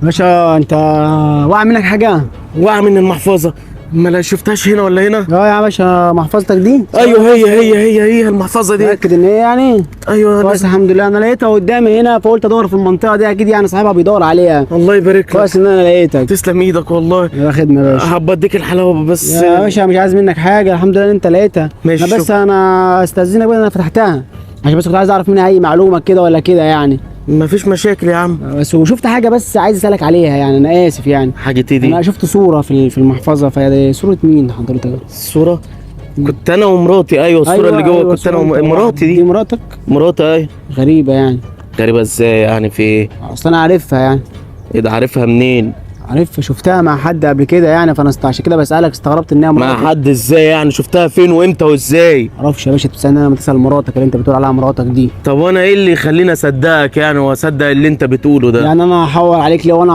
باشا انت وقع منك حاجة؟ وقع من المحفظة، ما لا شفتهاش هنا ولا هنا. اه يا باشا محفظتك دي؟ ايوه هي المحفظة دي. متاكد ان هي يعني؟ ايوه كويس الحمد لله، انا لقيتها قدامي هنا فقلت ادور في المنطقة دي، اكيد يعني صاحبها بيدور عليها. الله يبارك لك. كويس ان انا لقيتك. تسلم ايدك والله. يا خدمة يا باشا. هبقى اديك الحلاوة بس. يا باشا مش عايز منك حاجة، الحمد لله ان انت لقيتها. ماشي، انا بس شكرا. انا استاذنك بقى، انا فتحتها عشان بس كنت عايز اعرف منها اي معلومة كده ولا كده يعني. مفيش مشاكل يا عم. بس وشفت حاجة بس عايز اسالك عليها يعني، انا اسف يعني. حاجة ايه دي؟ انا شفت صوره في المحفظة، فهي صوره مين حضرتك؟ الصورة كنت انا ومراتي. ايوه الصورة أيوة، اللي جوه. أيوة، كنت انا صورة أنت مراتي دي دي. مراتك؟ مراتي ايوه. غريبة يعني. غريبة ازاي يعني؟ في ايه؟ اصل انا عارفها يعني. ايه ده عارفها منين؟ عارفها، شفتها مع حد قبل كده يعني، فانا عشان كده بسالك، استغربت انها مع مراتك. حد ازاي يعني؟ شفتها فين وامتى وازاي؟ معرفش يا باشا، تستنى لما تسال مراتك اللي انت بتقول عليها مراتك دي. طب وانا ايه اللي يخليني اصدقك يعني واصدق اللي انت بتقوله ده؟ يعني انا هحور عليك لو انا